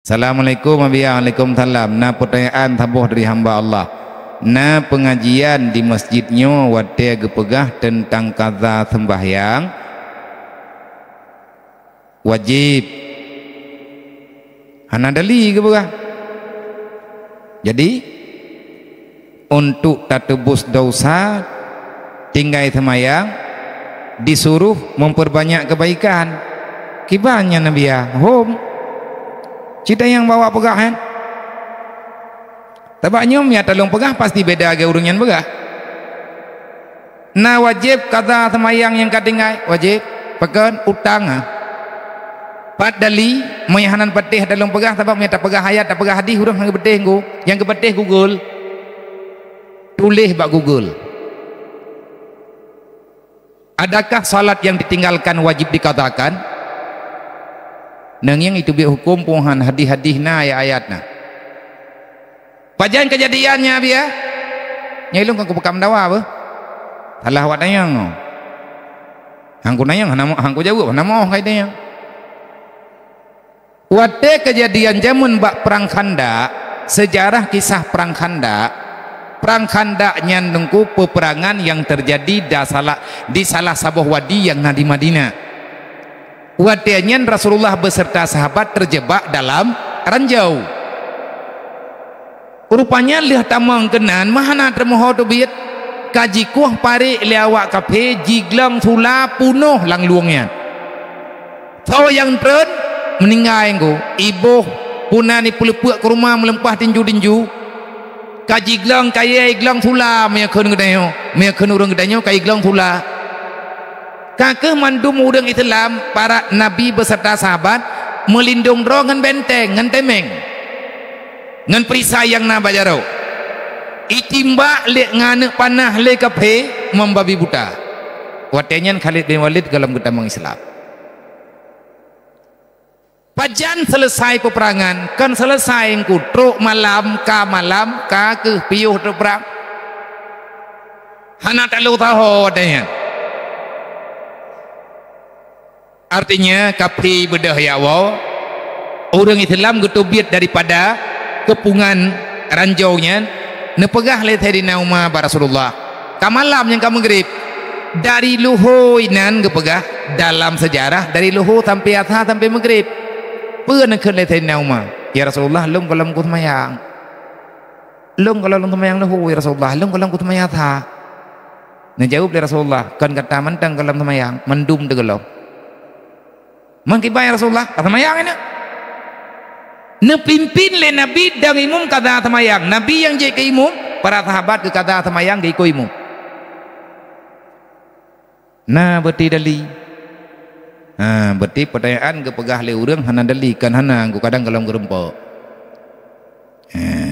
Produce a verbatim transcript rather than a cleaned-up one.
Assalamualaikum, Abiya. Waalaikumsalam. Na peutanyaan saboh dari hamba Allah. Na peungajian di masjid nyoe watée geupeugah teuntang kaza seumbahyang wajéb. Hana dali geupeugah. Jadi, untuk tateubus dosa, tinggai seumayang, disuruh memperbanyak kebaikan. Kiban nyan Nabi ya, hom. Cita nyang bawa peugah, kan? Sabab nyoe meunyo talông peugah, pasti beda lagée ureuëng nyan peugah. Na wajéb kaza seumayang nyang ka tinggai? Wajéb. Pakon? Utang, ah. Pat dali, meunyo hana patéh talông peugah, sabab meunyo tapeugah ayat, tapeugah hadis, ureuëng hana geupatéh nggu, nyang geupatéh Google. Tuléh bak Google. Adakah salat yang ditinggalkan wajib dikazakan? Nang nyang itu biet huköm puhan hadis-hadis na, ayat-ayat na. Pajan keujadian nyan, Abiya? Nyan ilông kan kupeukam dawa beuh. Salah awak tanyong. Hangku nanyong, hana mo-, hangku jaweueb, hana moh kai tanyong. Watée keujadian jameun bak Prang Khandak, seujarah kisah Prang Khandak, Prang Khandak nyan teungku peupeurangan nyang teujadi da salah, di salah saboh wadi nyang na di Madinah. Watée nyan Rasulullah beuseurta sahabat teujeubak dalam ranjau. Rupanya lheueh tamong keunan meuhana teumeuho teubiet, ka jikueh parék lé awak kaphé jiglong sula punoh lam luwong nyan. Soe nyang treun meuninggai nggu, iboh puna ni peuleupeuk keu rumoh meulimpah tinju-tinju. Ka jiglong kayée iglong sula meunyo kheun geutanyoe, meunyo kheun ureuëng geutanyoe ka iglong sula. Ka kheueh mandum ureuëng Islam, para nabi beuseurta sahabat, meulindong droe ngon benteng, ngon tameng, ngon perisai nyang na bak jaroe. Itimbak lé ngon aneuk panah lé kaphé membabi buta. Watée nyan Khalid bin Walid gohlom geutamong Islam. Pajan seuleusai peupeurangan, kon seuleusai teungku, trok malam, ka malam, ka kheueh piôh teuprang. Hana talu saho watée nyan. Artinya, kaphé beudôh ya Allah, ureuëng Islam geuteubiet daripada keupungan ranjau nyan, neupeugah lé Saidina Umar bak Rasulullah, ka malam nyang ka meugrib, dari luhô inan geupeugah dalam seujarah, dari luhô sampai asa sampai meugrib. Peue neukheun lé Saidina Umar, "Ya Rasulullah, lôn gohlom kuseumayang. Lôn gohlom seumayang luhô, ya Rasulullah, lôn gohlom kuseumayang asa." Neujaweueb lé Rasulullah, "Kon gata mantong gohlom seumayang, mandum teugohlom." "Meukiban, ya Rasulullah, ka seumayang inan." Neupimpin lé Nabi dan imum kaza seumayang. Nabi nyang jeuet keu imum, para sahabat geukaza seumayang geuikot imum. Na beutôi dali. Ha, beutôi peutanyaan geupeugah lé ureuëng hana dali, kon hana, kadang gohlom geurumpok. Ha.